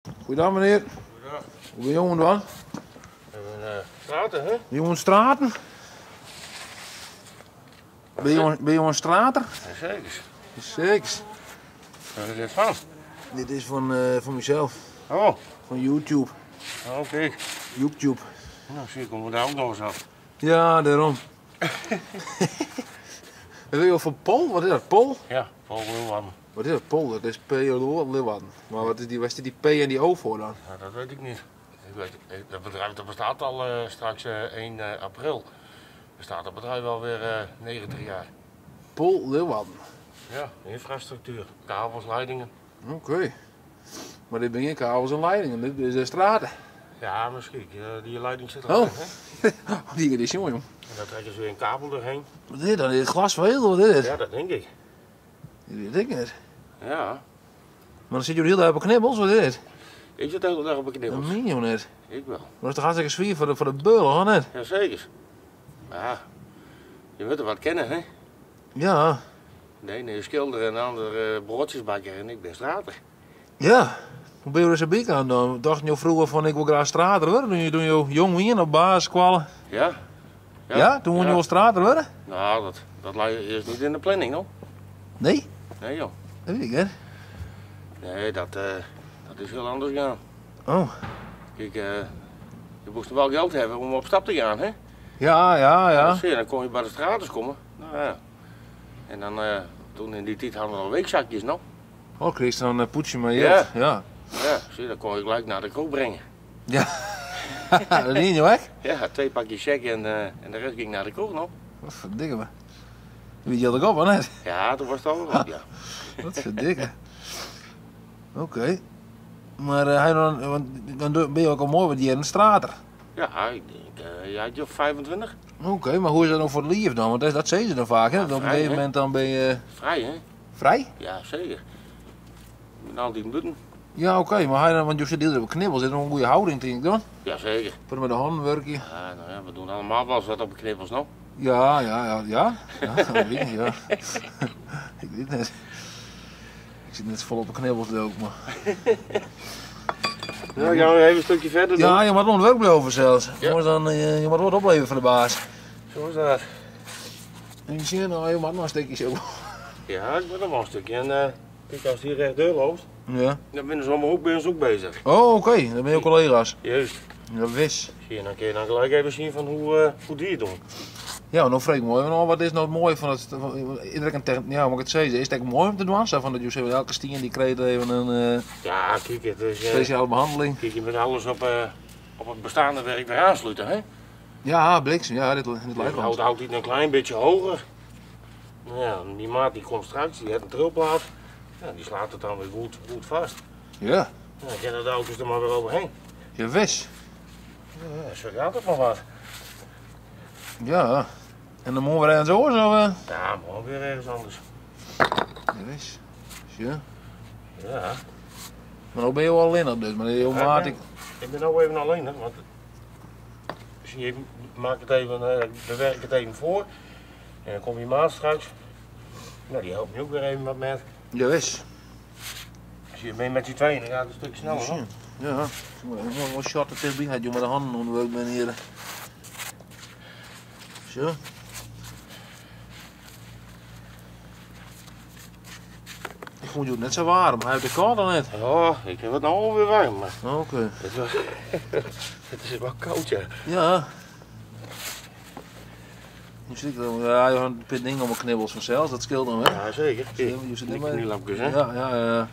Goeiedag menear. Goeiedag. Hoe binne jo oan dwaan? Even straten, hè? Binne jo oan straten? Binne jo in strater? Zeker. Zeker. Waar is dit van? Dit is van, van mezelf. Oh. Van YouTube. Oké. Okay. YouTube. Nou, zie ik, komen we daar ook nog eens af. Ja, daarom. Wil je van Pol? Wat is dat? Pol? Ja, Pol Leeuwarden. Wat is dat? Pol? Dat is P Leeuwarden. Maar wat is die, waar is die P en die O voor dan? Ja, dat weet ik niet. Ik weet, dat bedrijf dat bestaat al straks 1 april. Bestaat dat bedrijf alweer 90 jaar. Pol Leeuwarden. Ja, infrastructuur, kabels, leidingen. Oké. Okay. Maar dit ben geen kabels en leidingen, dit is de straten. Ja, misschien. Die leiding zit er oh. hè? Die is jongen, jong. En daar trekken ze weer een kabel doorheen. Wat is dit dan? Dit glasvezel, wat is dit? Ja, dat denk ik. Dat weet ik niet. Ja. Maar dan zit jullie heel dag op knibbels, wat is dit? Ik zit de hele dag op knibbels. Dat meen je net. Ik wel. Maar dat is toch hartstikke zwier voor de beul, hoor net? Jazeker. Ja, je moet er wat kennen, hè? Ja. De ene is schilder en de ander broodjesbakker en ik ben strater. Ja. Hoe ben je er zo bij aan dan? Dacht je vroeger van ik wil graag strater worden? Toen je jong was op basisschool? Ja. Ja? Ja? Toen wilde je wel strater worden? Nou, dat is niet in de planning, hoor. Nee? Nee, joh. Dat weet ik, hè? Nee, dat is heel anders gegaan. Oh. Kijk, je moest wel geld hebben om op stap te gaan, hè? Ja, ja, ja. Dan, dan kon je bij de straters komen. Nou ja. En dan, toen in die tijd hadden we nog weekzakjes nog. Oh, kreeg je dan een poetsje met geld. Ja. Ja. Ja, zie je, dan kon je gelijk naar de kroeg brengen. Ja, dat deed je weg? Ja, 2 pakjes check en de rest ging naar de kroeg nog. Wat verdikke me. Weet je dat ik op, hè, net? Ja, toen was het al wat, ja. Wat verdikke. Oké. Okay. Maar hij dan, want dan ben je ook al mooi met die in de strater. Ja, ik denk, jij of 25. Oké, okay, maar hoe is dat nou voor het lief dan? Want dat zeggen ze dan vaak, hè? Ja, Dat op een vrij, gegeven moment dan ben je... Vrij, hè? Vrij? Ja, zeker. Ik ben altijd buiten. Ja, oké, okay, maar hij dan, want je zit heel op knibbels, zit nog een goede houding, denk ik dan? Jazeker. Voor met de handen werken. Ja, nou ja, we doen allemaal wel eens wat op de knibbels nog. Ja, ja, ja, ja. Ja, dat weet ik, ja. Ik weet het net. Ik zit net vol op de knibbels ook, maar... Nou, gaan we even een stukje verder doen. Ja, je moet nog werk blijven zelfs. Ja. Jongens, dan, je moet wat opleveren voor de baas. Zo is dat. En je ziet nou, je moet nog een stukje zo. Ja, ik moet nog wel een stukje. En kijk, als die rechtdeur loopt, ja. Dan ben ze om de hoek bij ons ook bezig. Oh, oké. Okay. Dan ben je collega's. Juist. Ja, wis. Zie je, dan kun je dan gelijk even zien van hoe die het doen. Ja, nou vraag ik me even af, wat is nou het mooie van het... Iedereen kan ja, moet ik het zeggen, is het echt mooi om te doen? Zo van dat je elke stien die kreeg even een ja, kijk, het is, speciale behandeling. Kijk, je moet alles op het bestaande werk weer aansluiten, hè? Ja, bliksem, ja, dit lijkt wel. Je houdt het een klein beetje hoger. Nou ja, die maat die komt straks, die heeft een trilplaat. Ja, die slaat het dan weer goed vast. Ja. Ja, dan kennen de auto's er maar weer overheen. Ja, wis. Ja, zo gaat het maar wat. Ja. En dan moeten we ergens anders, of? Ja, morgen weer ergens anders. Ja, wis. Ja. Ja. Maar nou ben je wel alleen dus, maar jouw ja, maat... Ik ben nou even alleen, want... Zie je, ik maak het even, bewerk het even voor. En dan komt je maat straks. Nou, die helpt me ook weer even wat met. Ja, wis. Als je mee met die tweeën, dan gaat het een stuk sneller, hoor. Ja, ik moet wel shot er tegenbij had, joh, met de handen onder de ben hier. Zo. Ik vond het net zo warm, hij heeft de kou dan net. Ja, ik heb het nou alweer warm, maar... Oké. Okay. Het is wel koud, ja. Ja. Nu zit ik dan, ja, je hebt een ding om mijn knibbels vanzelf, dat scheelt dan, hè? Ja, zeker. Je zit die knielampjes, hè? Ja, ja, ja.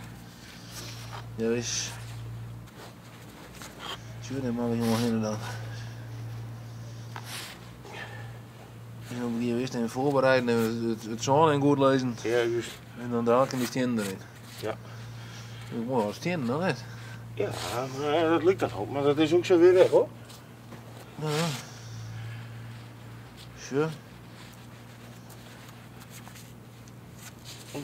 Ja, is. Zie je maar helemaal heen dan. En dan begin je eerst even voorbereiden en het zon en goed lezen. Ja, juist. En dan daar kan die steen erin. Ja. Mooi als steen dan, hè? Ja, maar dat lukt dan ook, maar dat is ook zo weer weg, hoor. Ja. Zo. Ja,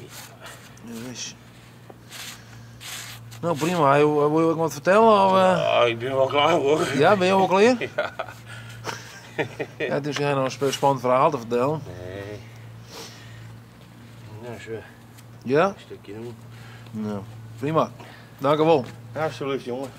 Nou prima, wil je ook wat vertellen? Of, Ja, ik ben wel klaar hoor. Ja, ben je wel klaar? Ja. Ja, dus jij nog een spannend verhaal te vertellen? Nee. Nou, zo. Ja? Een stukje doen. Nou, prima. Dank u wol. Alsjeblieft, jongen.